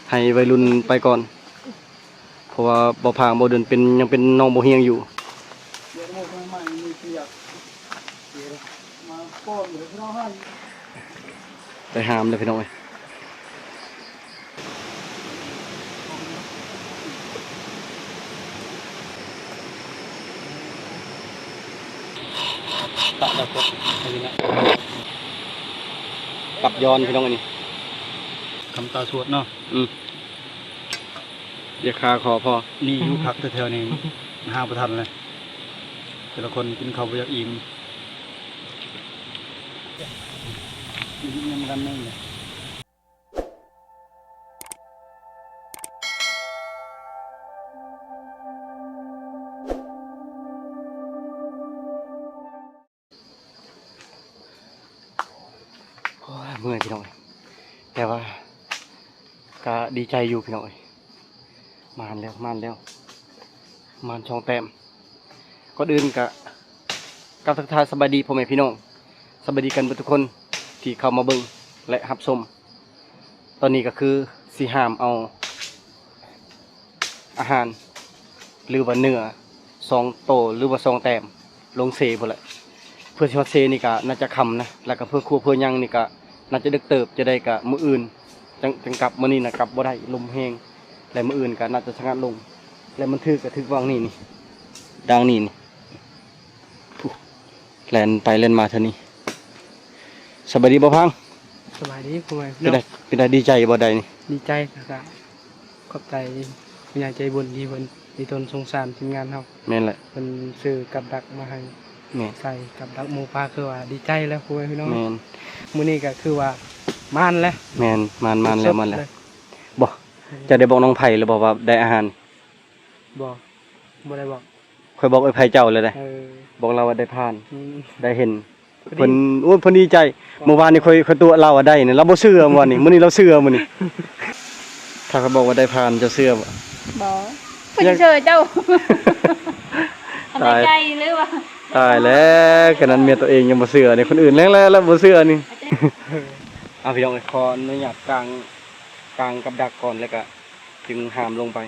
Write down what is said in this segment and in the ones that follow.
ໃຫ້ໄວລຸ້ນໄປກ່ອນ ເພາະວ່າບໍ່ພາງບໍ່ເດີນເປັນ ຍັງເປັນນ້ອງບໍ່ຮຽງຢູ່. ໄປຫາມເດີພີ່ນ້ອງເອີຍ. ກັບຍ້ອນພີ່ນ້ອງ ອັນນີ້ ຄຳຕາສວດເນາະ. ອືມ ຢາກຄາຄໍພໍ ນີ້ຢູ່ພັກແຖວໆນີ້ ຫາບໍ່ທັນເລີຍ. ແຕ່ລະຄົນກິນເຂົ້າບໍ່ຢາກອີ່ມ ກິນນຳກັນນັ້ນແຫຼະ. ໂອ້ຍ ເມື່ອຍພີ່ນ້ອງ ແຕ່ວ່າກະດີໃຈຢູ່ພີ່ນ້ອງເອີຍ. ໝານແລ້ວ ໝານແລ້ວ ໝານສອງແຕ້ມ. ກ່ອນອື່ນກະ ກັບທັກທາຍສະບາຍດີພໍ່ແມ່ພີ່ນ້ອງ ສະບາຍດີກັນເບິດທຸກຄົນທີ່ເຂົ້າມາເບິ່ງ ແລະ ຮັບຊົມ. ຕອນນີ້ກະຄືຊິຫາມເອົາອາຫານ ຫຼືວ່າເນື້ອສອງໂຕ ຫຼືວ່າສອງແຕ້ມ ລົງເຊພຸ້ນແຫຼະ. ເພື່ອຊິຮອດເຊນີ້ກະໜ້າຈະຄ່ຳນະ ແລ້ວກະເພື່ອຄົວເພື່ອຫຍັງນີ້ກະໜ້າຈະດຶກເຕີບ ຈະໄດ້ກະມື້ອື່ນຈັ່ງ ຈັ່ງກັບ. ມື້ນີ້ນະກັບບໍ່ໄດ້ ລົມແຮງ ແລະ ມື້ອື່ນກະໜ້າຈະສະຫງັດລົງ ແລະ ມັນຖືກກະຖືກຫວ່າງນີ້ນີ້ ດາງນີ້ນີ້. ຜູ້ ແລ່ນໄປແລ່ນມາເທື່ອນີ້. ສະບາຍດີບໍ່ພັງ? ສະບາຍດີພໍ່ແມ່ພີ່ນ້ອງ. ເປັນໃດ ເປັນໃດ ດີໃຈບໍ່ໄດ້ນີ້? ດີໃຈ ກະຂອບໃຈຜູ້ໃຫຍ່ໃຈບຸນທີ່ເພິ່ນມີຕົ້ນສົງສານທີມງານເຮົາ. ແມ່ນແຫຼະ ເພິ່ນຊື້ກັບດັກມາໃຫ້. ແມ່ນ ໃສ່ກັບດັກໝູປ່າ ຄືວ່າດີໃຈແລ້ວພໍ່ແມ່ພີ່ນ້ອງ. ແມ່ນ ມື້ນີ້ກະຄືວ່າໝານແລ້ວ. ແມ່ນ ໝານ ໝານແລ້ວ ໝານແລ້ວ. ບໍ່ ເຈົ້າໄດ້ບອກນ້ອງໄພຫຼືບໍ່ວ່າໄດ້ອາຫານ? ບໍ່ ບໍ່ໄດ້ບອກ. ຂ້ອຍບອກເອື້ອຍໄພເຈົ້າແລ້ວເດ້. ເອີ ບອກລາວວ່າໄດ້ຜ່ານ. ອືມ ໄດ້ເຫັນ ເພິ່ນ ໂອ້ຍ ເພິ່ນດີໃຈ. ເມື່ອວານນີ້ຂ້ອຍ ຂ້ອຍຕົວະລາວວ່າໄດ້ນີ້ ລາວບໍ່ເຊື່ອ. ເມື່ອວານນີ້ ມື້ນີ້ລາວເຊື່ອມື້ນີ້. ຖ້າຂ້ອຍບອກວ່າໄດ້ຜ່ານ ເຈົ້າເຊື່ອບໍ່? ບໍ່ ເພິ່ນຊິເຊື່ອເຈົ້າ. ຕາຍ ຕາຍແລ້ວ ຂະໜາດເມຍຕົວເອງຍັງບໍ່ເຊື່ອນີ້ ຄົນອື່ນແລ້ວ ແລ້ວບໍ່ເຊື່ອນີ້. ເອົາ ພີ່ນ້ອງເອີຍ ຂໍອະນຸຍາດກາງ ກາງກັບດັກກ່ອນ ແລ້ວກະຈຶ່ງຫາມລົງໄປ.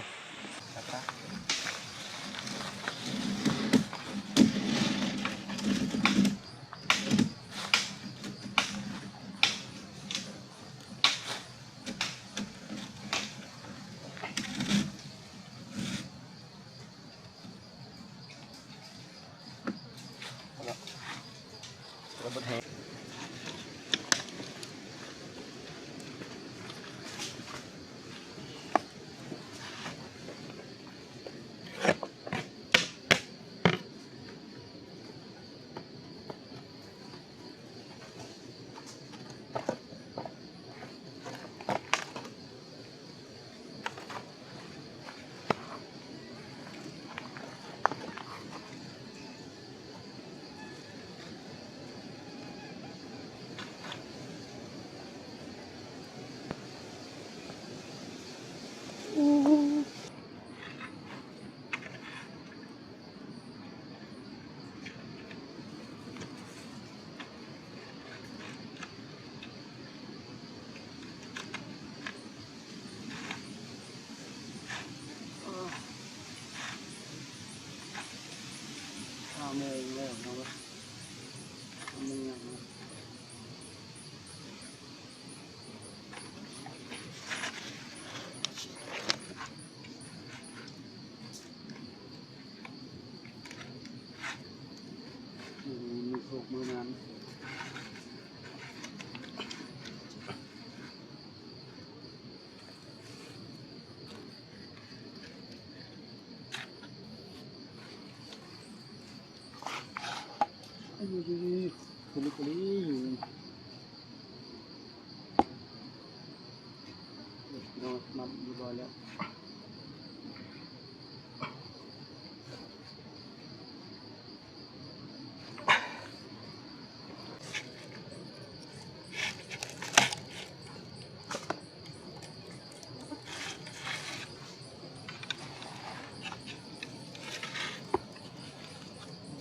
ຫ້າໂມງແລ້ວເນາະ ຫ້າໂມງຍັງເນາະ. ມື້ນີ້ມື້ໂຊກມື້ງາມ.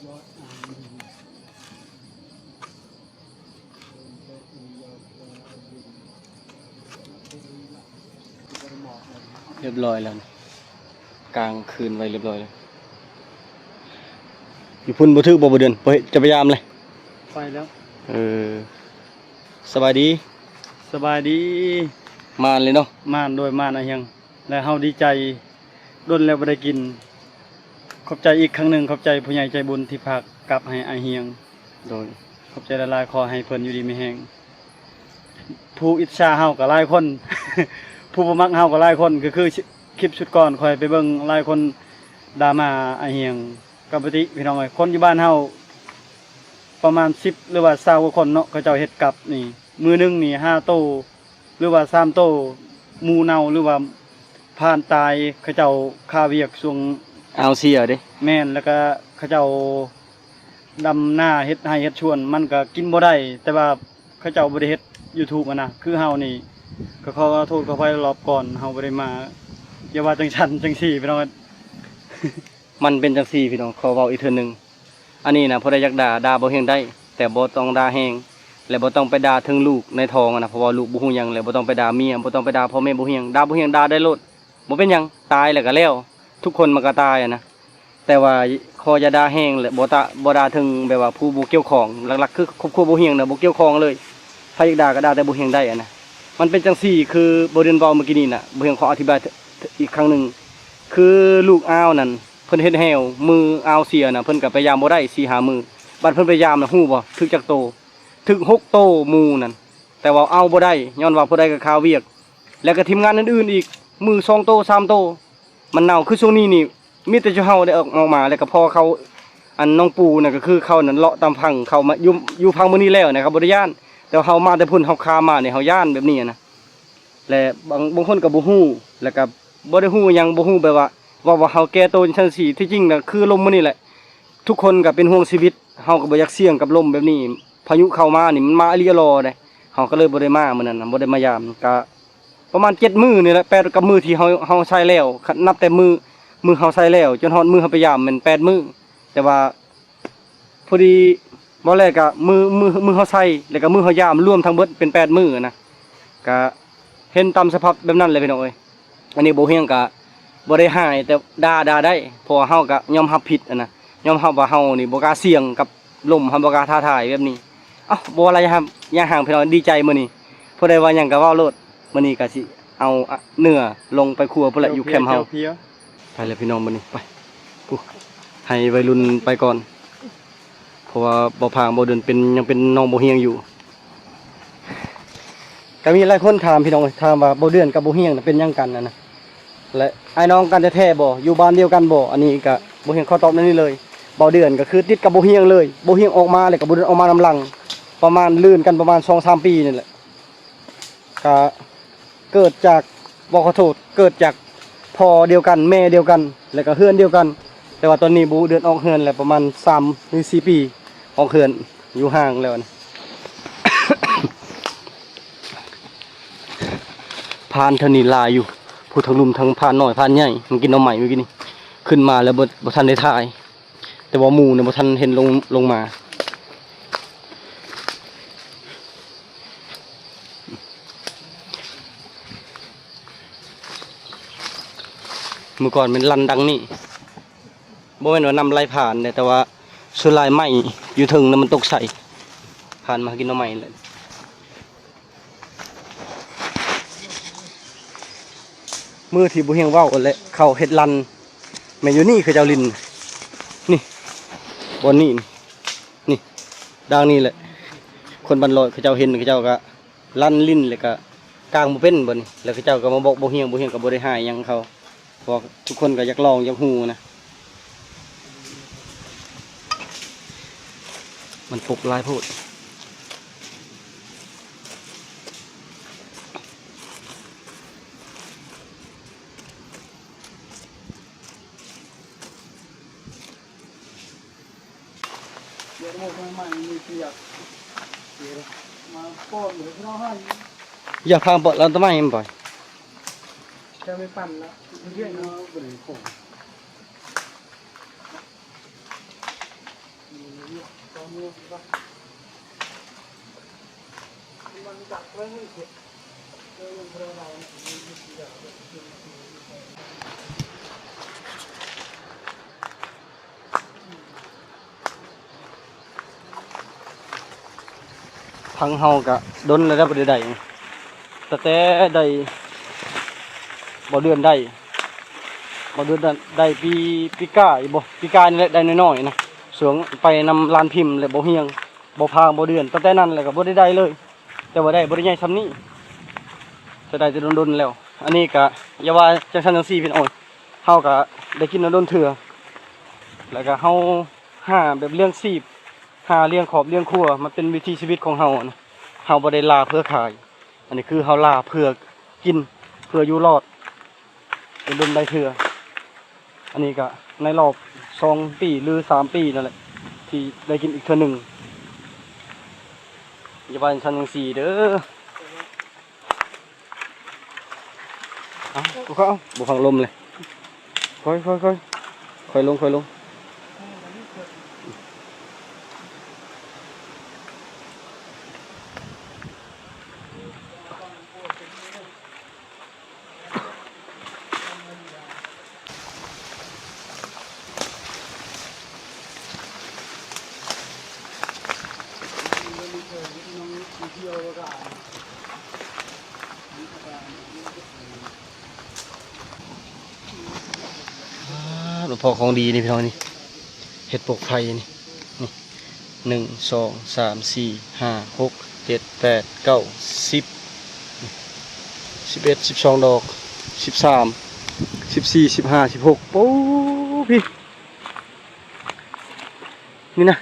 ຍອດອານ ເປັນແຕ່ເປັນຍອດແຕ່ເປັນ ເປັນ ຮຽບຮ້ອຍແລ້ວນະ ກາງຄືນໄວ້ຮຽບຮ້ອຍແລ້ວ. ຢູ່ພຸ້ນບໍ່ຖືກບໍ່ ບໍ່ເດືອນ? ບໍ່ເຮັດ ຈະພະຍາຍາມເລີຍ. ໄປແລ້ວ. ເອີ ສະບາຍດີ. ສະບາຍດີ. ໝານເລີຍເນາະ. ໝານ ໂດຍ ໝານອາຫຽງ ແລະ ເຮົາດີໃຈ ດົນແລ້ວບໍ່ໄດ້ກິນ. ຂອບໃຈອີກຄັ້ງໜຶ່ງ, ຂອບໃຈຜູ້ໃຫຍ່ໃຈບຸນທີ່ຝາກກັບໃຫ້ອາຫຽງ. ໂດຍ ຂອບໃຈຫຼາຍໆ, ຂໍໃຫ້ເພິ່ນຢູ່ດີມີແຮງ. ຜູ້ອິດສາເຮົາກໍຫຼາຍຄົນ ຜູ້ບໍ່ມັກເຮົາກໍຫຼາຍຄົນ. ກໍຄືຄລິບຊຸດກ່ອນຂ້ອຍໄປເບິ່ງ ຫຼາຍຄົນດ່າມາອາຫຽງກັບປະຕິ ພີ່ນ້ອງເອີຍ. ຄົນຢູ່ບ້ານເຮົາປະມານສິບ ຫຼືວ່າຊາວກວ່າຄົນເນາະ, ເຂົາເຈົ້າເຮັດກັບນີ້ ມື້ໜຶ່ງນີ້ຫ້າໂຕ ຫຼືວ່າສາມໂຕ ໝູເນົ່າ ຫຼືວ່າພານຕາຍ, ເຂົາເຈົ້າຄາວຽກຊ່ວງ ອາວເສຍເດ້. ແມ່ນ, ແລ້ວກະເຂົາເຈົ້າດຳນາເຮັດໄຮ່ເຮັດສວນ ມັນກະກິນບໍ່ໄດ້, ແຕ່ວ່າເຂົາເຈົ້າບໍ່ໄດ້ເຮັດຢູທູບຫັ້ນນະ. ຄືເຮົານີ້ ກໍຂໍໂທດຂໍອະໄພລອບກ່ອນ ເຮົາບໍ່ໄດ້ມາ, ຢ່າວ່າຈັ່ງຊັ້ນຈັ່ງຊີ້ ພີ່ນ້ອງ. ມັນເປັນຈັ່ງຊີ້ ພີ່ນ້ອງ, ຂໍເວົ້າອີກເທື່ອໜຶ່ງ. ອັນນີ້ນະ ຜູ້ໃດຢາກດ່າ ດ່າບໍ່ຮຽງໄດ້, ແຕ່ບໍ່ຕ້ອງດ່າແຮງ ແລະ ບໍ່ຕ້ອງໄປດ່າເຖິງລູກໃນທ້ອງນະ, ເພາະວ່າລູກບໍ່ຮູ້ຫຍັງ. ແລະ ບໍ່ຕ້ອງໄປດ່າເມຍ, ບໍ່ຕ້ອງໄປດ່າພໍ່ແມ່ບໍ່ຮູ້ຫຍັງ, ດ່າບໍ່ຮຽງດ່າໄດ້ໂລດ, ບໍ່ເປັນຫຍັງ, ຕາຍແລ້ວກໍແລ້ວ, ທຸກຄົນມັນກໍຕາຍນະ. ແຕ່ວ່າຂໍຢ່າດ່າແຮງ ແລະ ບໍ່ຕະ ບໍ່ດ່າເຖິງແບບວ່າຜູ້ບໍ່ກ່ຽວຂ້ອງ, ຫຼັກໆຄືຄອບຄົວບໍ່ຮຽງນະ ບໍ່ກ່ຽວຂ້ອງເລີຍ. ໃຜຢາກດ່າກໍດ່າແຕ່ບໍ່ຮຽງໄດ້ນະ. ມັນເປັນຈັ່ງຊີ້ ຄືບໍ່ເດືອນເວົ້າມື້ກີ້ນີ້ນະ, ບໍ່ຮຽງຂໍອະທິບາຍອີກຄັ້ງໜຶ່ງ. ຄືລູກອາວນັ້ນ ເພິ່ນເຮັດແຮ້ວ ມື້ອາວເສຍນະ ເພິ່ນກໍໄປຢາມບໍ່ໄດ້ສີ່ຫ້າມື້. ບັດເພິ່ນໄປຢາມນະ ຮູ້ບໍ່ ຖືກຈັກໂຕ? ຖືກຫົກໂຕໝູນັ້ນ, ແຕ່ວ່າເອົາບໍ່ໄດ້ ຍ້ອນວ່າຜູ້ໃດກໍຄາວຽກ, ແລ້ວກໍທີມງານອື່ນໆອີກ ໝູສອງໂຕສາມໂຕ ມັນເນົ່າ. ຄືຊ່ວງນີ້ນີ້ ມີແຕ່ຈຸເຮົາໄດ້ອອກ ອອກມາ ແລ້ວກໍພໍເຂົາ ອັນນ້ອງປູນະ ກໍຄືເຂົານັ້ນເລາະຕາມຝັ່ງ ເຂົາມາຢູ່ ຢູ່ຝັ່ງມື້ນີ້ແລ້ວນະ ເຂົາບໍ່ໄດ້ຢ້ານ, ແຕ່ວ່າເຮົາມາແຕ່ພຸ້ນ ເຮົາຂ້າມມານີ້ ເຮົາຢ້ານແບບນີ້ນະ. ແລະ ບາງ ບາງຄົນກໍບໍ່ຮູ້ ແລ້ວກໍບໍ່ໄດ້ຮູ້ຫຍັງ ບໍ່ຮູ້ແບບວ່າ ເວົ້າວ່າເຮົາແກ່ໂຕຈັ່ງຊັ້ນຊີ້. ທີ່ຈິງນະ ຄືລົມມື້ນີ້ແຫຼະ ທຸກຄົນກໍເປັນຫ່ວງຊີວິດ, ເຮົາກໍບໍ່ຢາກສ່ຽງກັບລົມແບບນີ້. ພາຍຸເຂົ້າມານີ້ ມັນມາອີ່ຫຼີອີ່ຫຼໍເດ້, ເຮົາກໍເລີຍບໍ່ໄດ້ມາມື້ນັ້ນນະ, ບໍ່ໄດ້ມາຢາມ. ກະປະມານເຈັດມື້ນີ້ແຫຼະ, ແປດ ກັບມື້ທີ່ເຮົາ ເຮົາໃສ່ແລ້ວ, ນັບແຕ່ມື້ ມື້ເຮົາໃສ່ແລ້ວ ຈົນຮອດມື້ເຮົາໄປຢາມແມ່ນແປດມື້. ແຕ່ວ່າ ພໍດີ ບໍ່ແລກະມື້ ມື້ ມື້ເຮົາໃສ່ ແລ້ວກະມື້ເຮົາຢາມ ລວມທັງເບິດເປັນແປດມື້ນະ. ກະເຫັນຕາມສະພາບແບບນັ້ນແຫຼະ ພີ່ນ້ອງເອີຍ. ອັນນີ້ບໍ່ຮຽງກະບໍ່ໄດ້ຮ້າຍ ແຕ່ດ່າ ດ່າໄດ້ ເພາະວ່າເຮົາກະຍອມຮັບຜິດຫັ້ນນະ, ຍອມຮັບວ່າເຮົານີ້ບໍ່ກ້າສ່ຽງກັບລົມ ເຮົາບໍ່ກ້າທ້າທາຍແບບນີ້. ເອົ້າ ບໍ່ວ່າລະ ຢ່າ ຢ່າຫ່າງ ພີ່ນ້ອງ, ດີໃຈມື້ນີ້ ຜູ້ໃດວ່າຫຍັງກະເວົ້າໂລດ. ມື້ນີ້ກະຊິເອົາ ອະ ເນື້ອລົງໄປຄົວພຸ້ນແຫຼະ ຢູ່ແຄມເຮົາ. ໄປແລ້ວພີ່ນ້ອງ ມື້ນີ້ ໄປ ຜູ້ ໃຫ້ໄວລຸ້ນໄປກ່ອນ ເພາະວ່າບໍ່ພາງບໍ່ເດືອນເປັນ ຍັງເປັນນ້ອງບໍ່ຮຽງຢູ່. ກໍມີຫຼາຍຄົນຖາມ ພີ່ນ້ອງເອີຍ, ຖາມວ່າບໍ່ເດືອນກັບບໍ່ຮຽງນະ ເປັນຫຍັງກັນຫັ້ນນະ. ແລະ ອ້າຍນ້ອງກັນແທ້ໆບໍ່? ຢູ່ບ້ານດຽວກັນບໍ່? ອັນນີ້ກະບໍ່ຮຽງຂໍຕອບແນວນີ້ເລີຍ. ບໍ່ເດືອນກໍຄືຕິດກັບບໍ່ຮຽງເລີຍ, ບໍ່ຮຽງອອກມາ ແລ້ວກໍບໍ່ເດືອນອອກມານຳຫຼັງ, ປະມານລື່ນກັນປະມານສອງສາມປີນີ້ແຫຼະ. ກະເກີດຈາກ ບໍ່ ຂໍໂທດ, ເກີດຈາກພໍ່ດຽວກັນ ແມ່ດຽວກັນ ແລ້ວກະເຮືອນດຽວກັນ, ແຕ່ວ່າຕອນນີ້ບໍ່ເດືອນອອກເຮືອນແລ້ວ ປະມານສາມ ຫຼື ສີ່ປີ ອອກເຮືອນ ຢູ່ຫ່າງແລ້ວນະ. ພານເທື່ອນີ້ຫຼາຍຢູ່ ຜູ້ທາງລຸ່ມ ທັງພານນ້ອຍພານໃຫຍ່ ມັນກິນໜໍ່ໄມ້ມື້ກີ້ນີ້ ຂຶ້ນມາແລ້ວບໍ່ ບໍ່ທັນໄດ້ຖ່າຍ. ແຕ່ວ່າໝູນະບໍ່ທັນເຫັນລົງ ລົງມາ. ເມື່ອກ່ອນແມ່ນລັນດັ່ງນີ້, ບໍ່ແມ່ນວ່ານ້ຳໄຫຼຜ່ານເດ້, ແຕ່ວ່າສ່ວນຫຼາຍໄມ້ຢູ່ເທິງນະ ມັນຕົກໃສ່ ຜ່ານມາຫາກິນໜໍ່ໄມ້ແຫຼະ. ມື້ທີ່ບໍ່ຮຽງເວົ້າແຫຼະ ເຂົາເຮັດລັນ ແມ່ນຢູ່ນີ້ເຂົາເຈົ້າຫຼິ້ນ ນີ້ ບ່ອນນີ້ ນີ້ ດ້າງນີ້ແຫຼະ. ຄົນບ້ານລອດເຂົາເຈົ້າເຫັນ ເຂົາເຈົ້າກະລັນຫຼິ້ນ ແລ້ວກະກາງບໍ່ເປັນບ່ອນນີ້ ແລ້ວເຂົາເຈົ້າກະມາບອກບໍ່ຮຽງ, ບໍ່ຮຽງກະບໍ່ໄດ້ຮ້າຍຫຍັງເຂົາ. ເພາະວ່າທຸກຄົນກໍຢາກລອງຢາກຮູ້ນະ, ມັນປົກຫຼາຍໂພດ. ຢ່າພັງເບາະລະ ທຳໄມມັນບໍ່ ຈະໄປປັ່ນລະ ເລື່ອຍເນາະ. ທາງເຮົາກະດົນແລ້ວໄດ້ ບໍ່ໄດ້ໄດ້ ຕັ້ງແຕ່ໄດ້ ບໍ່ເດືອນໄດ້ ບໍ່ເດືອນໄດ້ປີ ປີກາຍບໍ່ ປີກາຍນີ້ແຫຼະ ໄດ້ນ້ອຍໆນະ ຊ່ວງໄປນຳຫຼານພິມ ແລະ ບໍ່ຮຽງ ບໍ່ພາງ ບໍ່ເດືອນ ຕັ້ງແຕ່ນັ້ນແລ້ວກະບໍ່ໄດ້ໄດ້ເລີຍ ແຕ່ວ່າໄດ້ບໍ່ໄດ້ໃຫຍ່ຊ່ຳນີ້ ຈະໄດ້ແຕ່ດົນໆແລ້ວ. ອັນນີ້ກະຢ່າວ່າຈັ່ງຊັ້ນຈັ່ງຊີ້ພີ່ນ້ອງ ເຮົາກະໄດ້ກິນດົນໆເທື່ອ ແລ້ວກະເຮົາຫາແບບລ້ຽງຊີບ ຫາລ້ຽງຄອບລ້ຽງຄົວ ມັນເປັນວິຖີຊີວິດຂອງເຮົານະ ເຮົາບໍ່ໄດ້ລ່າເພື່ອຂາຍ ອັນນີ້ຄືເຮົາລ່າເພື່ອກິນ ເພື່ອຢູ່ລອດ ເປັນດົນໄດ້ເທື່ອ. ອັນນີ້ກະໃນລອບສອງປີ ຫຼື ສາມປີນັ້ນແຫຼະ ທີ່ໄດ້ກິນອີກເທື່ອໜຶ່ງ ຢ່າວ່າຈັ່ງຊັ້ນຈັ່ງຊີ້ເດີ້. ເອົາ ເອົາ ບໍ່ຟັງລົມເລີຍ ຄ່ອຍໆໆ ຄ່ອຍລົງ ຄ່ອຍລົງ. ອ່າ ຫຼວງພໍ່ຂອງດີນີ້ພີ່ນ້ອງນີ້ ເຫັດປວກໄຟນີ້ ນີ້ ໜຶ່ງ ສອງ ສາມ ສີ່ ຫ້າ ຫົກ ເຈັດ ແປດ ເກົ້າ ສິບ ສິບເອັດ ສິບສອງດອກ ສິບສາມ ສິບສີ່ ສິບຫ້າ ສິບຫົກ ໂອ້ ພີ້ ນີ້ນະ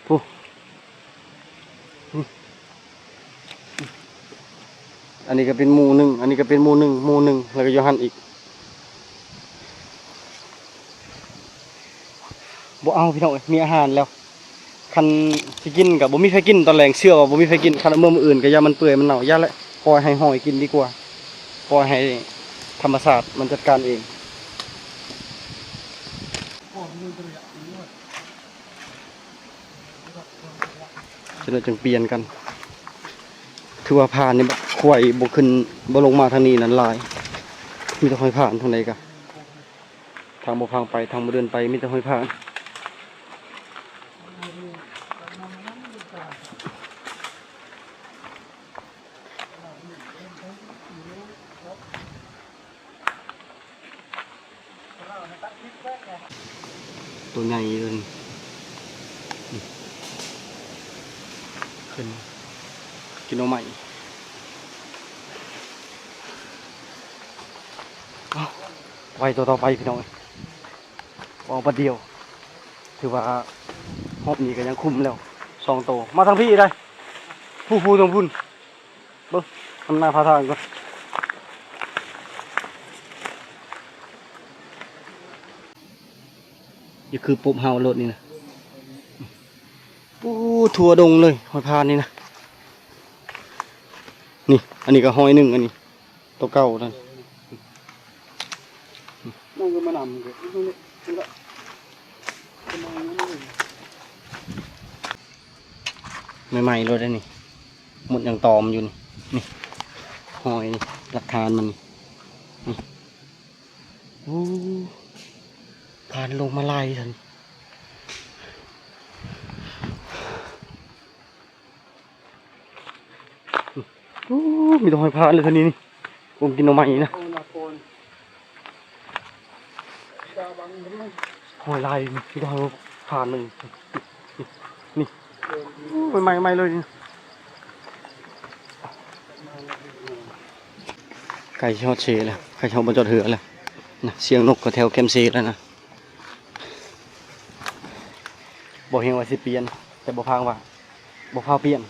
ໂອ້ ນີ້ ອັນນີ້ກະເປັນໝູ່ໜຶ່ງ ອັນນີ້ກະເປັນໝູ່ໜຶ່ງ ໝູ່ໜຶ່ງ ແລ້ວກະຢູ່ຫັ້ນອີກ ບໍ່ເອົາພີ່ນ້ອງເອີຍ ມີອາຫານແລ້ວ ຄັນຊິກິນກະບໍ່ມີໃຜກິນ ຕອນແລງເຊື່ອວ່າບໍ່ມີໃຜກິນ ຄັນເອົາເມືອມື້ອື່ນກະຢ່າມັນເປື່ອຍມັນເນົ່າ ຢ່າແຫຼະ ປ່ອຍໃຫ້ຫອຍກິນດີກວ່າ ປ່ອຍໃຫ້ທຳມະຊາດມັນຈັດການເອງ. ຈັ່ງໃດຈັ່ງປ່ຽນກັນ ຖືວ່າຜ່ານນີ້ ຄວາຍບໍ່ຂຶ້ນ ບໍ່ລົງມາທາງນີ້ນັ້ນຫຼາຍ ມີແຕ່ຫອຍຜ່ານ ທາງໃດກະ ທາງບໍ່ພັງໄປ ທາງບໍ່ເດີນໄປ ມີແຕ່ຫອຍຜ່ານ. ໂຕໃຫຍ່ເລີຍ ຂຶ້ນ ກິນໜໍ່ໄມ້ ເອົ້າ ໄວ້ໂຕຕໍ່ໄປພີ່ນ້ອງ ເວົ້າບັດດຽວ ຖືວ່າຮອບນີ້ກະຍັງຄຸ້ມແລ້ວ ສອງໂຕ ມາທາງພີ້ໄດ໋ ຜູ້ໆ ທາງພຸ້ນ. ເບິ່ງ ນຳໜ້າພາທາງກ່ອນ ຢ່າຄືປົບເຮົາໂລດນີ້ນະ ໂອ້ ທົ່ວດົງເລີຍ ຫອຍຜ່ານນີ້ນະ ນີ້ ອັນນີ້ກະຫອຍໜຶ່ງ ອັນນີ້ ໂຕເກົ່ານັ້ນ ໃໝ່ໆ ໂລດເດ້ນີ້ ມົດຍັງຕອມຢູ່ນີ້ ນີ້ ຮອຍນີ້ ຫຼັກຖານມັນນີ້ ນີ້ ໂອ້ ຜ່ານລົງມາຫຼາຍຊັ້ນ ໂອ້ ມີແຕ່ຫອຍຜ່ານເລີຍເທື່ອນີ້ນີ້ ກົມກິນໜໍ່ໄມ້ນະ ຫອຍຫຼາຍ ມີແຕ່ຫອຍຜ່ານເລີຍ ນີ້ ໂອ້ ໃໝ່ໆ ເລີຍນີ້ ໃກ້ຊິຮອດເຊແລ້ວ ໃກ້ຊິຮອດບ່ອນຈອດເຮືອແລ້ວນະ ສຽງນົກກະແຖວແຄມເຊແລ້ວນະ. ບໍ່ຮຽງວ່າຊິປ່ຽນ ແຕ່ບໍ່ພາງວ່າບໍ່ພາວປ່ຽນ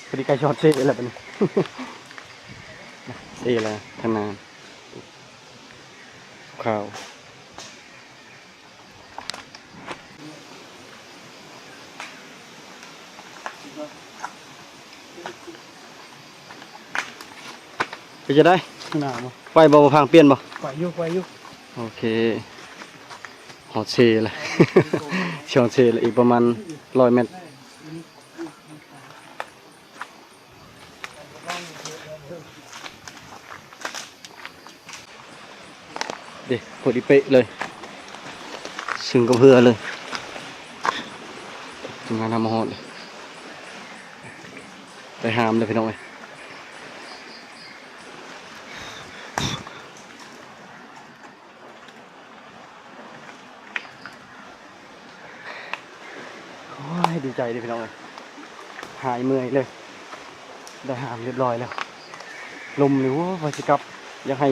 ພໍດີໃກ້ຊິຮອດເຊແລ້ວບັດນີ້ ເຊແລ້ວທາງໜ້າຂາວ ເປັນຈັ່ງໃດ ໜາວບໍ່ ໄຫວບໍ່ ບໍ່ພາງປ່ຽນບໍ່ ໄຫວຢູ່ ໄຫວຢູ່ ໂອເຄ ຮອດເຊແລ້ວ ຊິຮອດເຊແລ້ວ ອີກປະມານຮ້ອຍແມັດ ເດ້ ພໍດີເປະເລີຍ ຊຶງກັບເຮືອເລີຍ ງານເຮົາມາຮອດເລີຍ ໄດ້ຫ້າມເລີຍພີ່ນ້ອງເອີຍ. ໂອ້ຍ ດີໃຈເດ້ພີ່ນ້ອງເອີຍ ຫາຍເມື່ອຍເລີຍ ໄດ້ຫ້າມຮຽບຮ້ອຍແລ້ວ. ລົມນີ້ ໂອ້ຍ ວ່າຊິກັບ ຢາກໃຫ້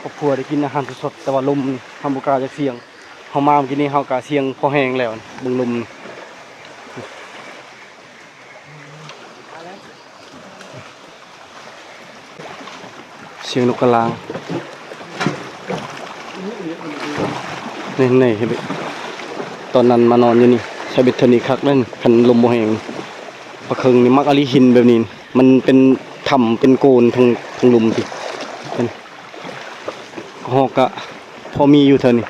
ຄອບຄົວໄດ້ກິນອາຫານສົດໆ ແຕ່ວ່າລົມນີ້ ເຮົາບໍ່ກ້າຈະສ່ຽງ. ເຮົາມາມື້ກີ້ນີ້ ເຮົາກະສ່ຽງພໍແຮງແລ້ວ ເບິ່ງລົມນີ້. ສຽງນົກກະລາງ ນີ້ ນີ້ ເຫັນເບະ ຕອນນັ້ນມານອນຢູ່ນີ້ ໃສ່ເບັດເທື່ອນີ້ຄັກເດ້ ຄັນລົມບໍ່ແຮງ. ປາເຄິງນີ້ມັກອີ່ຫຼີ ຫີນແບບນີ້ ມັນເປັນຖ້ຳເປັນໂກນທັງ ທັງລຸ່ມພີ້. ເຫັນ ກະຮອກກະພໍມີຢູ່ແຖວນີ້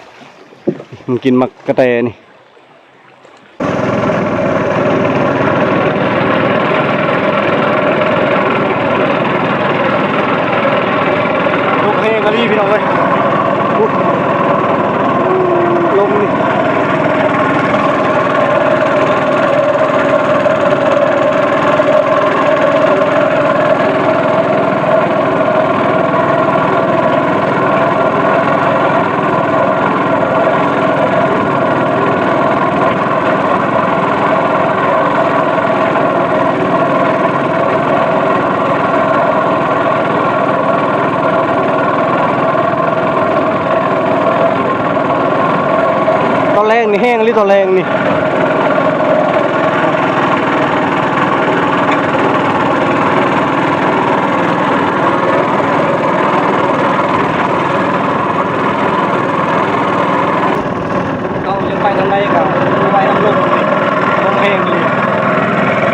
ມັນກິນໝາກກະແຕນີ້. ລົມແຮງອີ່ຫຼີພີ່ນ້ອງເອີຍ ອຸ້ ລົມນີ້. ຕອນແລງນີ້ແຮງອີ່ຫຼີ ຕອນແລງນີ້. ເຮົາຢາກໄປທາງໃດກະໄປນຳລົມ ລົມແຮງອີ່ຫຼີ.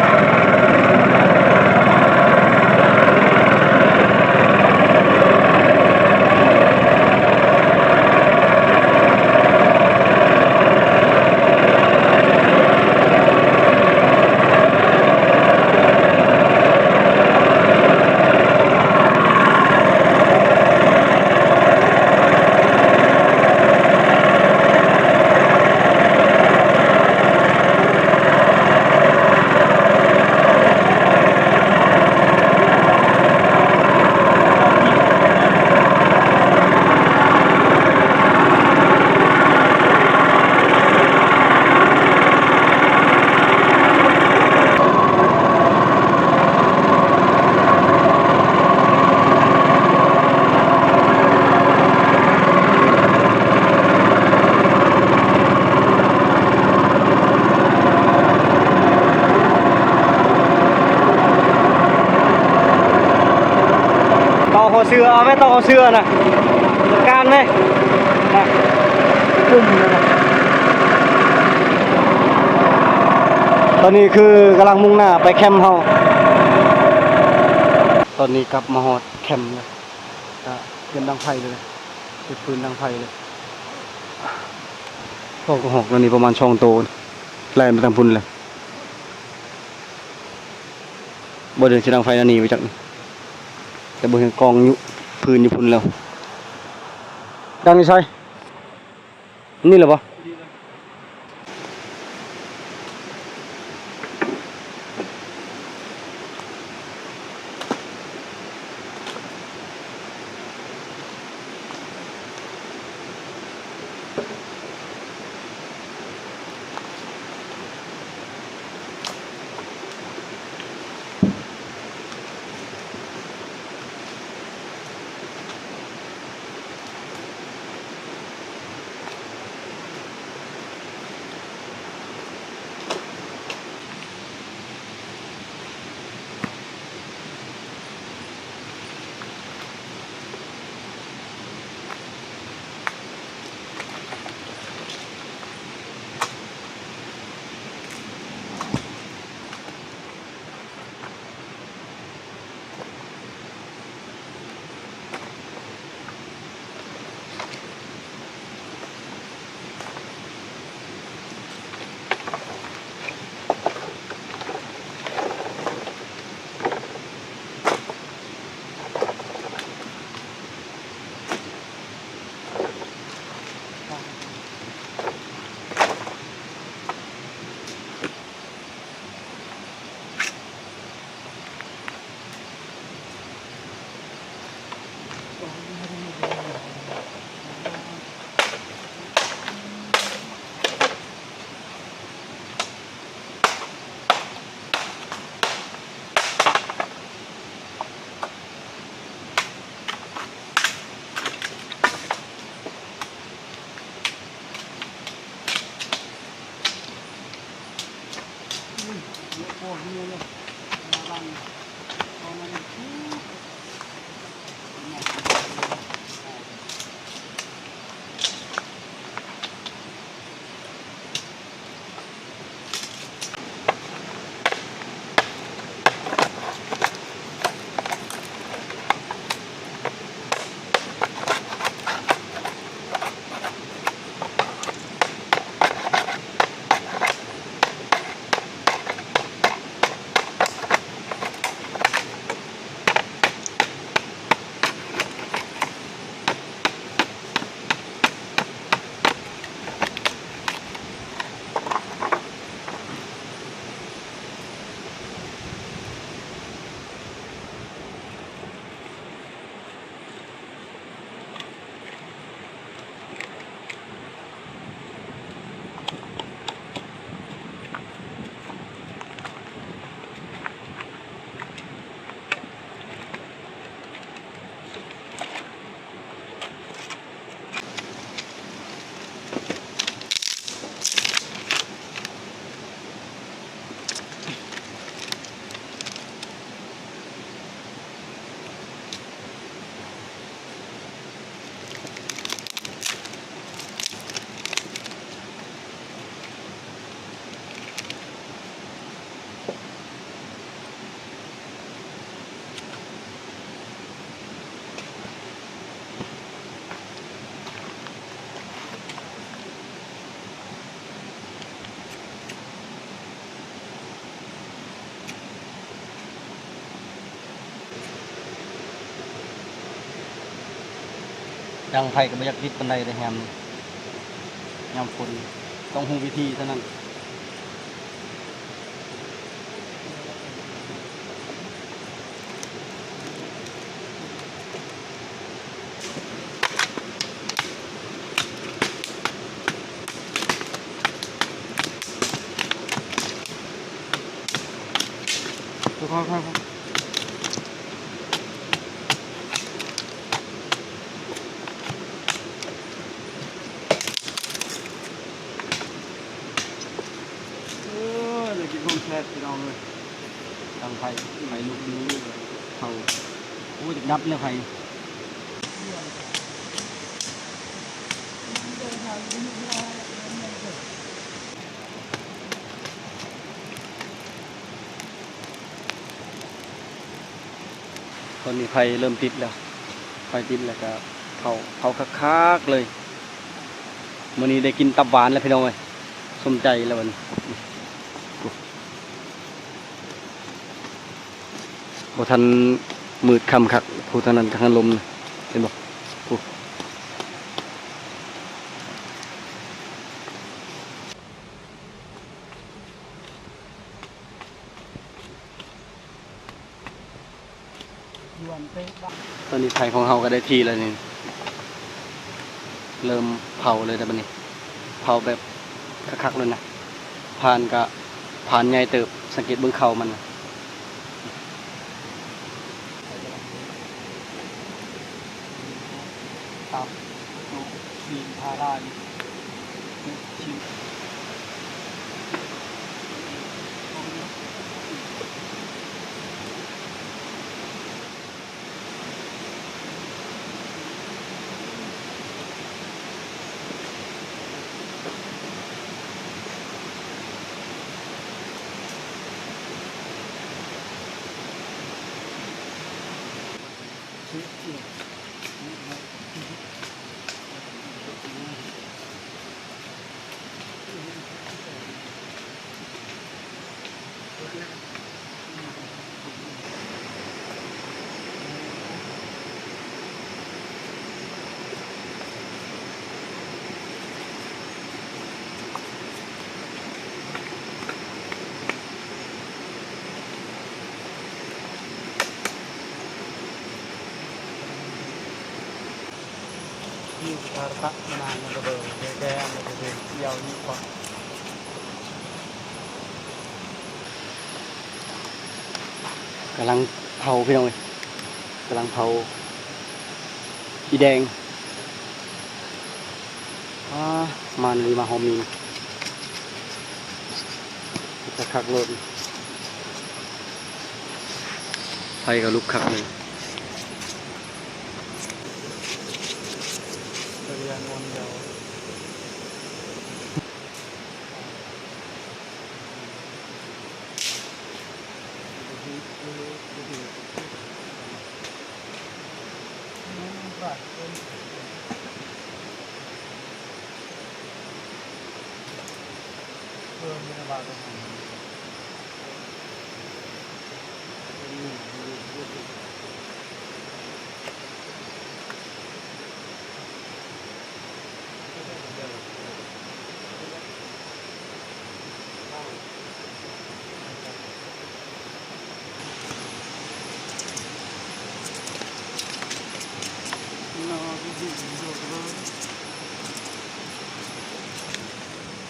ຕໍ່ຫົວເສືອ ເອົາແມ່ ຕໍ່ຫົວເສືອນະ ການແມ່ ນະ ກຸ້ມນະ. ຕອນນີ້ຄືກຳລັງມຸ່ງໜ້າໄປແຄມເຮົາ ຕອນນີ້ກັບມາຮອດແຄມແລ້ວ ກະຕຽມດັງໄຟເລີຍ ເຮັດຟືນດັງໄຟເລີຍ. ໂອ້ ກະຮອກແນວນີ້ປະມານສອງໂຕ ແລ່ນໄປທາງພຸ້ນແລ້ວ. ບໍ່ເດີນຊິດັງໄຟແນວນີ້ໄປຈັກ ແຕ່ບໍ່ເຫັນກອງຢູ່ ຟືນຢູ່ພຸ້ນແລ້ວ. ດັງຢູ່ໃສ? ນີ້ແຫຼະບໍ່? ໂ ດັງໄຟກໍບໍ່ຢາກຕິດປານໃດເດ້ຍາມນີ້ ຍາມຝົນ ຕ້ອງຮູ້ວິທີເທົ່ານັ້ນ. ເອີ ໄດ້ກິນຂອງແຊບພີ່ນ້ອງເອີຍ. ດັງໄຟ ໄຟລຸກເລີຍ ເຂົາ ໂອ້ຍ ຈະດັບແລ້ວໄຟ. ຕອນນີ້ໄຟເລີ່ມຕິດແລ້ວ ໄຟຕິດແລ້ວກະເຜົາ ເຜົາຄັກໆເລີຍ. ມື້ນີ້ໄດ້ກິນຕັບຫວານແລ້ວພີ່ນ້ອງເອີຍ ສົມໃຈແລ້ວບັດນີ້. ບໍ່ທັນມືດຄ່ຳຄັກ ຜູ້ທາງນັ້ນທາງລົມນະ ເຫັນບໍ່ ຜູ້. ຕອນນີ້ໄຟຂອງເຮົາກໍໄດ້ທີ່ແລ້ວນີ້ ເລີ່ມເຜົາເລີຍແລ້ວບັດນີ້ ເຜົາແບບຄັກໆເລີຍນະ. ຖ່ານກະຖ່ານໃຫຍ່ເຕີບ ສັງເກດເບິ່ງເຂົ້າມັນນະ. ຕັບ ຈຸ ຊີ້ນ ພາລາ ນີ້ ຈຸ ຊີ້ນ. ກຳລັງເຜົາພີ່ນ້ອງເອີຍ ກຳລັງເຜົາອີ່ແດງ. ອາ ມານລີມາຫອມມີນ ຄັກໆໂລດ ໄຟກໍລຸກຄັກເລີຍ.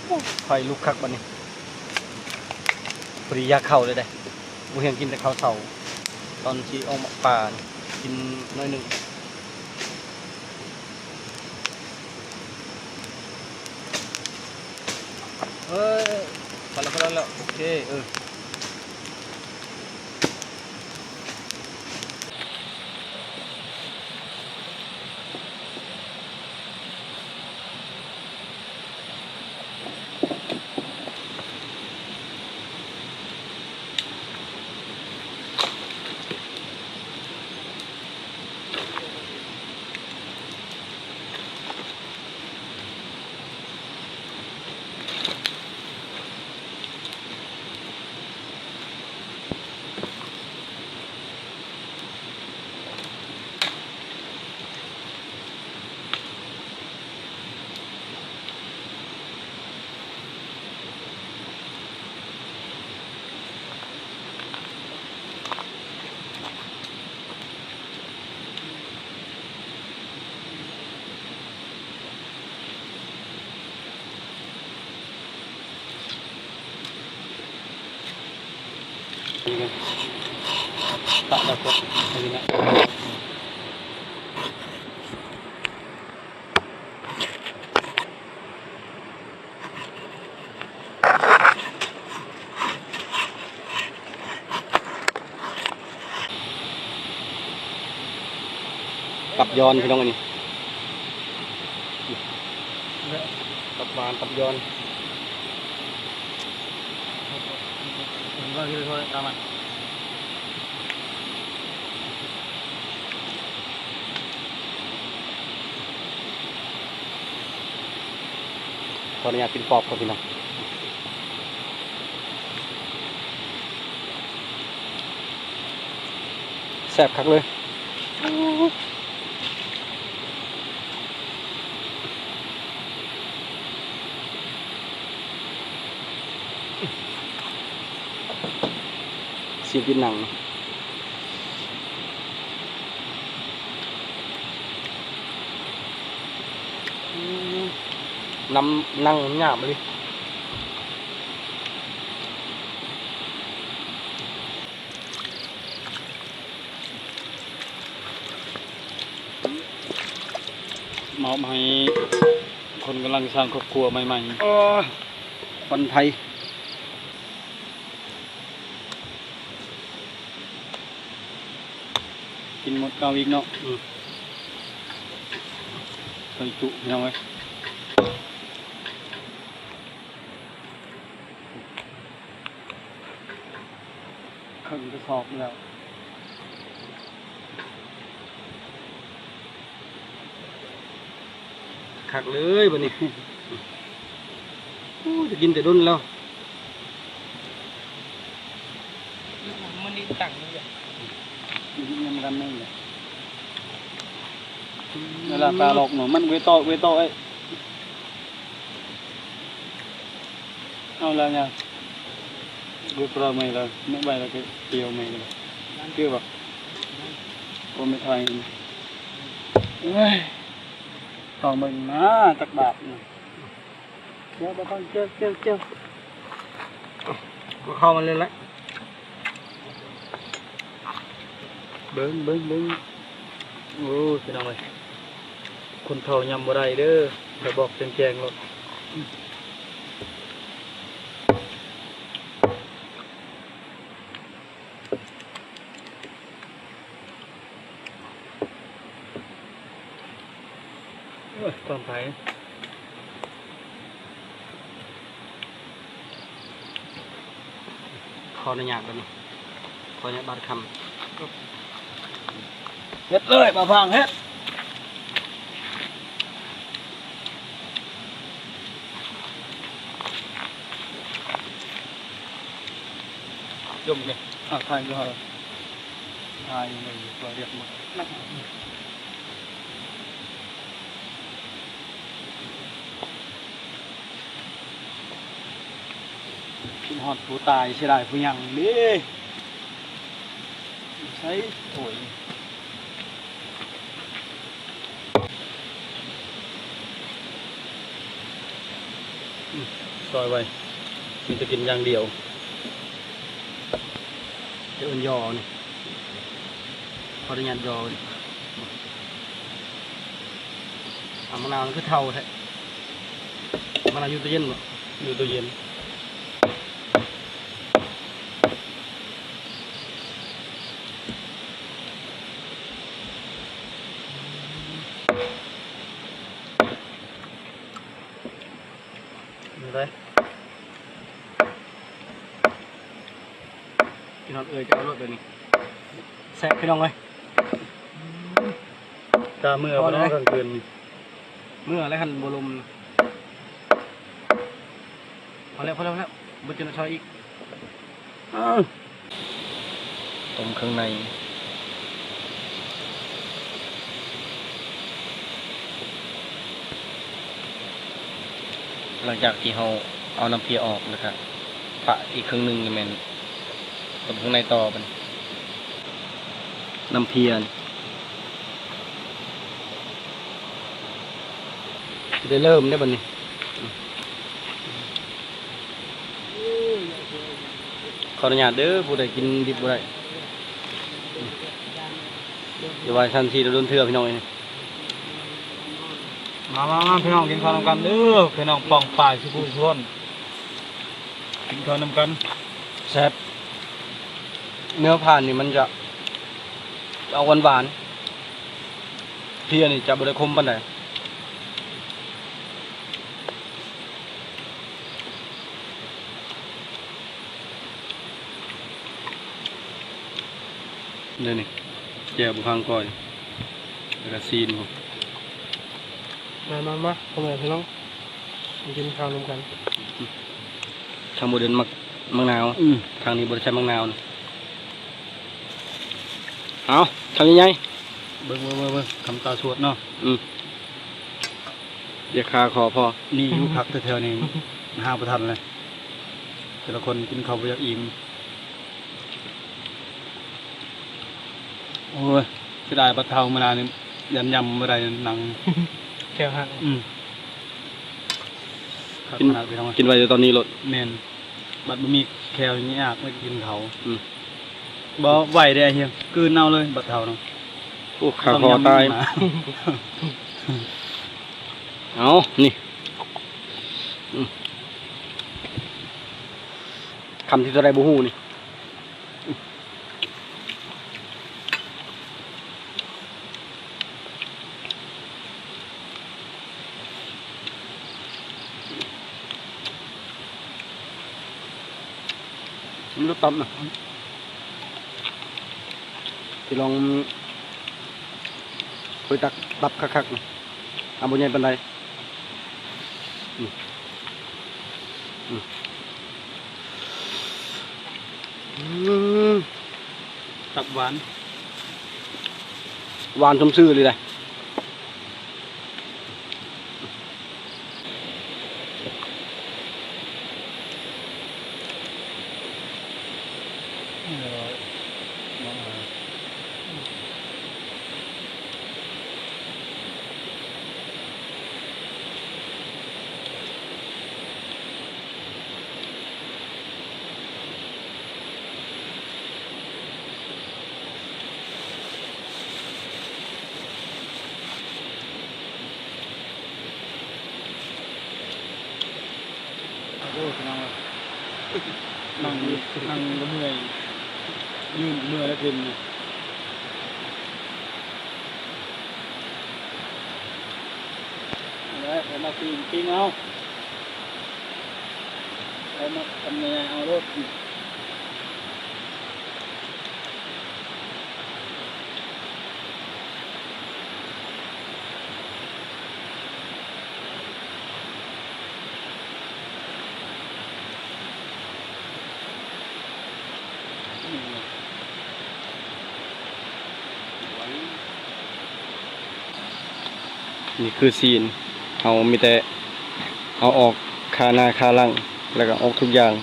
ໂອ້ ໄຟລຸກຄັກບັດນີ້ ພໍດີຢາກເຂົ້າເລີຍເດ້. ມື້ຮຽນກິນແຕ່ເຂົ້າເຊົ້າ ຕອນຊິອອກມາປ່າ ກິນໜ້ອຍໜຶ່ງ. ເອີ ພໍແລ້ວ ພໍແລ້ວ ໂອເຄ ເອີ. ປະແລ້ວກໍ ຕັບຍ້ອນພີ່ນ້ອງ ອັນນີ້ ຕັບຫວານ ຕັບຍ້ອນ. ຂໍອະນຸຍາດກິນປອບກ່ອນພີ່ນ້ອງ. ແຊບຄັກເລີຍ. ຊີ້ນຕິດໜັງ ອືມ ນຳໜັງມັນຫຍາບອີ່ຫຼີ. ມອບໃຫ້ຄົນກຳລັງສ້າງຄອບຄົວໃໝ່ໆ. ເອີ ຄວັນໄຟ ກິນໝົດເກົ່າອີກເນາະ. ອືມ ໄຟຈຸພີ່ນ້ອງເອີຍ. ເຄິ່ງກະສອບແລ້ວ ຄັກເລີຍບັດນີ້. ໂອ້ ຈະກິນແຕ່ດົນແລ້ວ ມັນນີ້ຕັ້ງຢູ່ ນຳກັນນັ້ນແຫຼະ. ເວລາຕາຫຼອກເນາະ ມັນເວໂຕະ ເວໂຕະ ເອີຍ. ເອົາລະຍາ ເບີກຣາໃໝ່ລະ ແມ່ໄວ້ລະກະຕຽວໃໝ່ລະ ເຈື່ອບໍ່? ໂອ ແມ່ໄທ ເອີຍ ຕ້ອງເບິ່ງນະ ຈັກບາດນະ. ເຈີ ເຈີ ເຈີ ເຈີ ເຂົ້າມາເລີຍລະ. ເບິ່ງ ເບິ່ງ ເບິ່ງ ໂອ້ ພີ່ນ້ອງເອີຍ ຄົນເຖົ້າຍຳບໍ່ໄດ້ເດີ ໄປບອກແຈ້ງໆໂລດ. ເອີຍ ກອງໄຟ ຂໍອະນຸຍາດບັດນີ້ ຂໍອະນຸຍາດບາດຄຳ ເຮັດເລີຍ ບ່າວພາງ ເຮັດ. ຈົມເລີຍ ອ່າ ຖ່າຍຢູ່ ຖ່າຍຢູ່ ລຽບໝົດ ຄິດຮອດຜູ້ຕາຍ ເສຍດາຍຜູ້ຍັງເດ້. ໃສ່ຖ້ວຍ ອືມ ຊອຍໄວ້ ມີແຕ່ກິນຢ່າງດຽວ ດຽວເອີ້ນຍໍນີ້ ຂໍອະນຸຍາດຍໍນີ້. ອາ ມະນາວຄືເຖົ້າແທ້ ມະນາວຢູ່ຕູ້ເຢັນບໍ່? ຢູ່ຕູ້ເຢັນ. ເປັນໃດ? ກິນຮອດເອື້ອຍຈະເອົາໂລດແບບນີ້ ແຊບພີ່ນ້ອງເອີຍ. ຕາເມື່ອບໍ່ເນາະກາງຄືນນີ້? ເມື່ອແລ້ວ ຄັນບໍ່ລົມ. ພໍແລ້ວ ພໍແລ້ວ ພໍແລ້ວ ບໍ່ເປັນຊອຍອີກ. ຕົ້ມເຄື່ອງໃນ ຫຼັງຈາກທີ່ເຮົາເອົານ້ຳເພຍອອກ ແລ້ວກະປະອີກເຄິ່ງໜຶ່ງ ແມ່ນຕົ້ມເຄື່ອງໃນຕໍ່ບັດນີ້ ນ້ຳເພຍ. ຊິໄດ້ເລີ່ມແລ້ວບັດນີ້. ຂໍອະນຸຍາດເດີ ຜູ້ໃດກິນດິບບໍ່ໄດ້. ຢ່າວ່າຊັ້ນຊິໂດນເທື່ອພີ່ນ້ອງເອີຍ. ມາ ມາ ມາ ພີ່ນ້ອງກິນເຂົ້ານຳກັນເດີ ພີ່ນ້ອງປ້ອງປາຍສູ່ຜູ້ຊົນ ກິນເຂົ້ານຳກັນ ແຊບ. ເນື້ອພານນີ້ມັນຈະອອກຫວານໆ ເພຍນີ້ຈະບໍ່ໄດ້ຂົມປານໃດ. ເດີນີ້ ແຈ່ວບໍ່ພັງກ້ອຍ ແລ້ວກະຊີ້ນ. ມາ ມາ ມາ ພໍ່ແມ່ພີ່ນ້ອງ ກິນເຂົ້ານຳກັນ. ທາງບໍ່ເດີນໝາກ ໝາກນາວ ອືມ ທາງນີ້ບໍ່ໄດ້ໃຊ້ໝາກນາວນະ. ເອົາ ຄຳໃຫຍ່ໆ ເບິ່ງ ເບິ່ງ ເບິ່ງ ເບິ່ງ ຄຳຕາສວດເນາະ. ອືມ ຢາກຄາຄໍພໍ ນີ້ຢູ່ພັກແຖວໆນີ້ ຫາບໍ່ທັນເລີຍ ແຕ່ລະຄົນກິນເຂົ້າບໍ່ຢາກອີ່ມ. ໂອ້ຍ ເສຍດາຍບັດເທົາມື້ໜ້ານີ້ ຢ້ານຍ່ຳບໍ່ໄດ້ ໜັງແຂ້ວຫັກ. ອືມ ຄັກຂະໜາດພີ່ນ້ອງ ກິນໄວ້ແຕ່ຕອນນີ້ໂລດ. ແມ່ນ ບັດບໍ່ມີແຂ້ວນີ້ຍາກໄດ້ກິນເຂົ້າ. ອືມ ບໍ່ໄຫວເດ້ ອ້າຍຮຽງ ກືນເອົາເລີຍບັດເທົາເນາະ. ໂອ້ ຄາຄໍຕາຍ. ເອົາ ນີ້ ອືມ ຄຳທີເທົ່າໃດບໍ່ຮູ້ນີ້. ມັນຫຼຸດຕັບນະ ຊິລອງ ຂ້ອຍຕັກຕັບຄັກໆ ນະ ອາ ບໍ່ໃຫຍ່ປານໃດ. ອືມ ອືມ ຕັບຫວານ ຫວານສົມຊື່ເລີຍ. ໂອ້ ພີ່ນ້ອງເອີຍ ນັ່ງ ນັ່ງກໍເມື່ອຍ ຢືນເມື່ອຍແລ້ວເປັນ. ແລ້ວໄປມາປີ້ງ ປີ້ງເອົາ ໄປມາຄຳໃຫຍ່ໆ ເອົາໂລດ. ນີ້ຄືຊີ້ນ ເຮົາມີແຕ່ເອົາອອກຄາໜ້າຄາຫຼັງ ແລ້ວກໍອອກທຸກຢ່າງ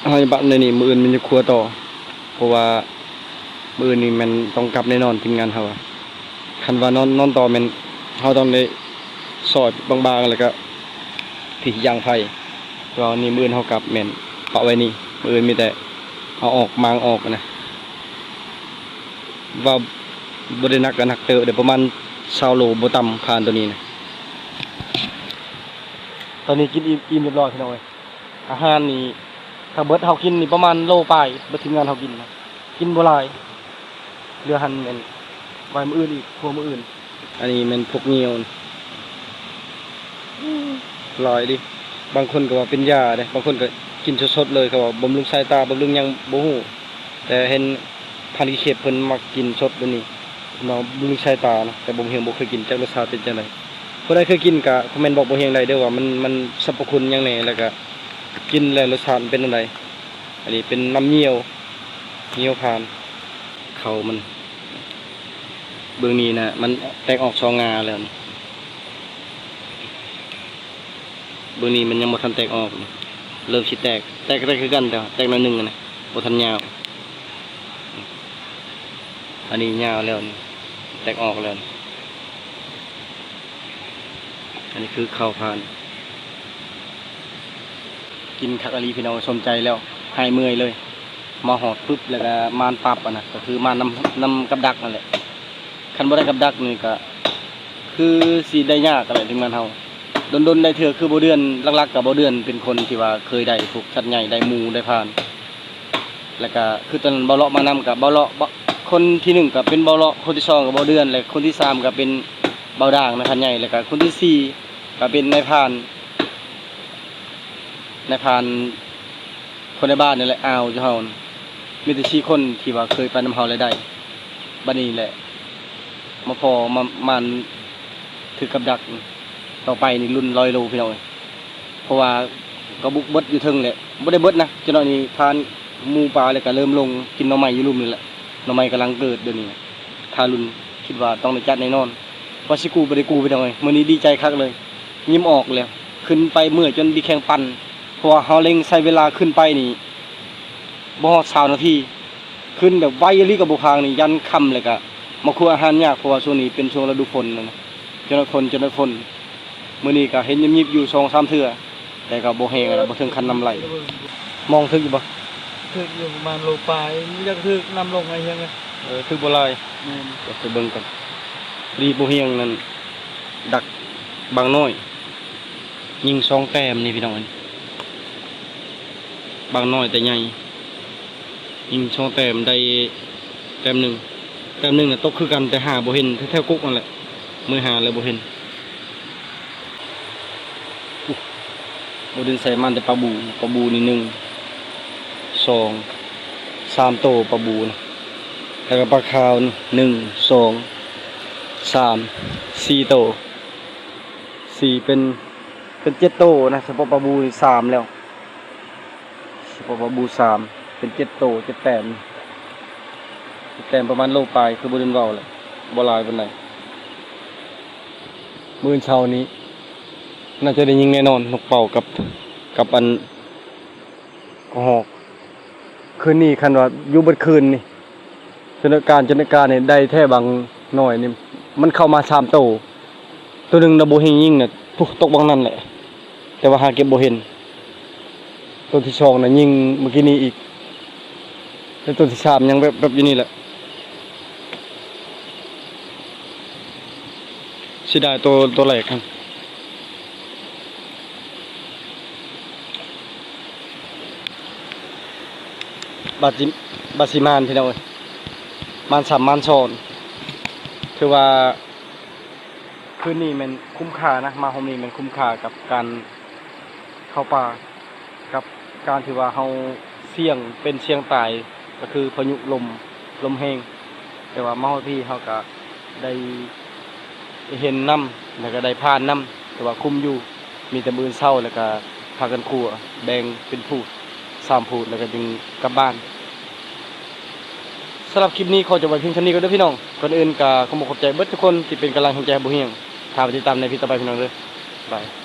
ເຮົາຈະບັດໃນນີ້ ມື້ອື່ນມັນຈະຄົວຕໍ່ ເພາະວ່າມື້ອື່ນນີ້ແມ່ນຕ້ອງກັບແນ່ນອນ ທີມງານເຮົາ. ຄັນວ່ານອນ ນອນຕໍ່ແມ່ນເຮົາຕ້ອງໄດ້ຊອຍບາງໆ ແລ້ວກໍ ທີ່ຍ່າງໄຟ ແຕ່ວ່ານີ້ມື້ອື່ນເຮົາກັບແມ່ນປະໄວ້ນີ້ ມື້ອື່ນມີແຕ່ເອົາອອກ ມ້າງອອກນະ ວ່າບໍ່ໄດ້ໜັກກໍໜັກເຕີບເດ້ ປະມານຊາວໂລບໍ່ຕ່ຳ ພານໂຕນີ້ນະ. ຕອນນີ້ກິນອີ່ມ ອີ່ມຮຽບຮ້ອຍພີ່ນ້ອງເອີຍ. ອາຫານນີ້ ຖ້າເບິດເຮົາກິນນີ້ປະມານໂລປາຍ ເບິດທີມງານເຮົາກິນນະ ກິນບໍ່ຫຼາຍ ເຫຼືອຫັ້ນແມ່ນໄວ້ມື້ອື່ນອີກ ຄົວມື້ອື່ນ. ອັນນີ້ແມ່ນພວກຍ່ຽວ ຫຼາຍເດ້ ບາງຄົນກໍວ່າເປັນຢາເດ້ ບາງຄົນກໍກິນສົດໆເລີຍ ເຂົາວ່າບຳລຸງສາຍຕາ ບຳລຸງຫຍັງບໍ່ຮູ້ ແຕ່ເຫັນ ພັນຂີ້ເຂັບເພິ່ນມັກກິນສົດແບບນີ້ ເນາະ ບຳລຸງສາຍຕານະ ແຕ່ບໍ່ ເຮົາບໍ່ເຄີຍກິນ ຈັກລົດຊາດເປັນຈັ່ງໃດ. ຜູ້ໃດເຄີຍກິນກໍຄອມເມັນບອກບ່າວຮຽງໄດ້ເດີວ່າມັນ ມັນສັບພະຄຸນຫຍັງແດ່ ແລ້ວກໍກິນແລ້ວລົດຊາດມັນເປັນແນວໃດ. ອັນນີ້ເປັນນ້ຳຍ່ຽວ ຍ່ຽວພານ ເຂົ້າມັນ ເບິ່ງນີ້ນະ ມັນແຕກອອກສອງງ່າແລ້ວນີ້. ເບິ່ງນີ້ມັນຍັງບໍ່ທັນແຕກອອກ ເລີ່ມຊິແຕກ ແຕກ ແຕກຄືກັນ ແຕ່ວ່າແຕກໜ້ອຍໜຶ່ງນະ ບໍ່ທັນຍາວ. ອັນນີ້ຍາວແລ້ວນີ້ ແຕກອອກແລ້ວນີ້. ອັນນີ້ຄືເຂົ້າພານ ກິນຄັກອີ່ຫຼີພີ່ນ້ອງ ສົມໃຈແລ້ວ ຫາຍເມື່ອຍເລີຍ. ມາຮອດປຶບ ແລ້ວກໍມານປັບ ອັນນະ ກໍຄືມານນຳ ນຳກັບດັກນັ້ນແຫຼະ. ຄັນບໍ່ໄດ້ກັບດັກນີ້ກະຄືຊິໄດ້ຍາກຫັ້ນແຫຼະ ທີມງານເຮົາ. ດົນໆໄດ້ເທື່ອ ຄືບໍ່ເດືອນ ຫຼັກໆກະບໍ່ເດືອນເປັນຄົນທີ່ວ່າເຄີຍໄດ້ພວກສັດໃຫຍ່ ໄດ້ໝູ ໄດ້ພານ ແລ້ວກະຄືຕອນນັ້ນເບົາເລາະມານຳ ກະເບົາເລາະ ເບົາ ຄົນທີໜຶ່ງກະເປັນເບົາເລາະ ຄົນທີສອງກະບໍ່ເດືອນ ແລະຄົນທີສາມກະເປັນເບົາດ່າງນາຍພານໃຫຍ່ ແລ້ວກະຄົນທີສີ່ກະເປັນນາຍພານ ນາຍພານ ຄົນໃນບ້ານນີ້ແຫຼະ ອ່າວຢູ່ເຮົານະ ມີແຕ່ສີ່ຄົນທີ່ວ່າເຄີຍໄປນຳເຮົາແລ້ວໄດ້. ບັດນີ້ແຫຼະ ມາພໍ້ມາ ມາຖືກກັບດັກ ຕໍ່ໄປນີ້ລຸ້ນຮ້ອຍໂລພີ່ນ້ອງເອີຍ. ເພາະວ່າກະບຸກເບິດຢູ່ເທິງແຫຼະ ບໍ່ໄດ້ເບິດນະ ຈັກໜ້ອຍນີ້ພານໝູປ່າ ແລ້ວກະເລີ່ມລົງກິນໜໍ່ໄມ້ຢູ່ລຸ່ມນີ້ແຫຼະ. ໜໍ່ໄມ້ກຳລັງເກີດດຽວນີ້ ຖ້າລຸ້ນ ຄິດວ່າຕ້ອງໄດ້ຈັດແນ່ນອນ. ວ່າຊິກູ້ບໍ່ໄດ້ກູ້ພີ່ນ້ອງເອີຍ ມື້ນີ້ດີໃຈຄັກເລີຍ ຍິ້ມອອກແລ້ວ. ຂຶ້ນໄປເມື່ອຍຈົນບີແຂ້ງປັ່ນ ເພາະວ່າເຮົາເລັ່ງໃຊ້ເວລາຂຶ້ນໄປນີ້ບໍ່ຮອດຊາວນາທີ ຂຶ້ນແບບໄວອີ່ຫຼີ ກະບໍ່ພາງນີ້ ຢ້ານຄ່ຳ ແລ້ວກະມາຄົວອາຫານຍາກ ເພາະວ່າຊ່ວງນີ້ເປັນຊ່ວງລະດູຝົນນະ ຈົນຮອດຝົນ ຈົນຮອດຝົນ. ມື້ນີ້ກະເຫັນຍິບໆຢູ່ສອງສາມເທື່ອ ແຕ່ກະບໍ່ແຮງ ບໍ່ເຖິງຂັ້ນນ້ຳໄຫຼ. ມອງຖືກຢູ່ບໍ່? ຖືກຢູ່ປະມານໂລປາຍ ຢາກຖືກນ້ຳລົງໄອ້ຮຽງເອີຍ. ເອີ ຖືກບໍ່ຫຼາຍ ແມ່ນ ດຽວໄປເບິ່ງກ່ອນ. ພໍດີບໍ່ຮຽງນັ້ນດັກບາງນ້ອຍ ຍິງສອງແຕ້ມນີ້ພີ່ນ້ອງເອີຍ ບາງນ້ອຍແຕ່ໃຫຍ່ ຍິງສອງແຕ້ມ ໄດ້ແຕ້ມໜຶ່ງ ແຕ້ມໜຶ່ງນະຕົກຄືກັນ ແຕ່ຫາບໍ່ເຫັນ ແຖວໆກົກຫັ້ນແຫຼະ ເມື່ອຫາແລ້ວບໍ່ເຫັນ. ບໍ່ໄດ້ໃສ່ມາແຕ່ປາບູ ປາບູນີ້ໜຶ່ງ ສອງ ສາມໂຕປາບູນະ ແລ້ວກະປາຂາວນີ້ໜຶ່ງ ສອງ ສາມ ສີ່ໂຕ ສີ່ເປັນ ເປັນເຈັດໂຕນະ ສະເພາະປາບູນີ້ສາມແລ້ວ ສະເພາະປາບູສາມ ເປັນເຈັດໂຕ ເຈັດແຕ້ມ ເຈັດແຕ້ມປະມານໂລປາຍ ຄືບໍ່ໄດ້ເວົ້າແຫຼະ ບໍ່ຫຼາຍປານໃດ. ມື້ເຊົ້ານີ້ໜ້າຈະໄດ້ຍິງແນ່ນອນ ນົກເປົ້າກັບ ກັບອັນກະຮອກ. ຄືນນີ້ຄັນວ່າຢູ່ເບິດຄືນນີ້ ຈົນການ ຈົນການນີ້ໄດ້ແທ້ບາງນ້ອຍນີ້ ມັນເຂົ້າມາສາມໂຕ ໂຕໜຶ່ງນະບໍ່ເຮັງຍິງນະ ພຸ້ນ ຕົກບາງນັ້ນແຫຼະ ແຕ່ວ່າຫາເກັບບໍ່ເຫັນ. ໂຕທີສອງນະຍິງມື້ກີ້ນີ້ອີກ ແລະໂຕທີສາມຍັງແວບໆຢູ່ນີ້ແຫຼະ. ເສຍດາຍໂຕ ໂຕແລກຫັ້ນ ບາດຊິ ບາດຊິມານພີ່ນ້ອງເອີຍ ມານຊ້ຳມານຊ້ອນ. ຖືວ່າຄືນນີ້ແມ່ນຄຸ້ມຄ່ານະ ມາຮອບນີ້ແມ່ນຄຸ້ມຄ່າກັບການເຂົ້າປ່າ ກັບການທີ່ວ່າເຮົາສ່ຽງເປັນສ່ຽງຕາຍ ກະຄືພາຍຸລົມ ລົມແຮງ. ແຕ່ວ່າມາຮອດພີ້ເຮົາກະໄດ້ເຫັນນຳ ແລ້ວກະໄດ້ຜ່ານນຳ ຖືວ່າຄຸ້ມຢູ່. ມີແຕ່ມື້ອື່ນເຊົ້າ ແລ້ວກະພາກັນຄົວ ແບ່ງເປັນພູດສາມພູດ ແລ້ວກະຈຶ່ງກັບບ້ານ. ສຳລັບຄລິບນີ້ຂໍຈົບໄວ້ພຽງເທົ່ານີ້ກ່ອນເດີພີ່ນ້ອງ. ກ່ອນອື່ນກະຂໍຂອບໃຈເບິດທຸກຄົນທີ່ເປັນກຳລັງແຮງໃຈໃຫ້ບໍ່ຮຽງ. ຖ້າໄປຕິດຕາມໃນຄລິບຕໍ່ໄປພີ່ນ້ອງເດີ. ບາຍ.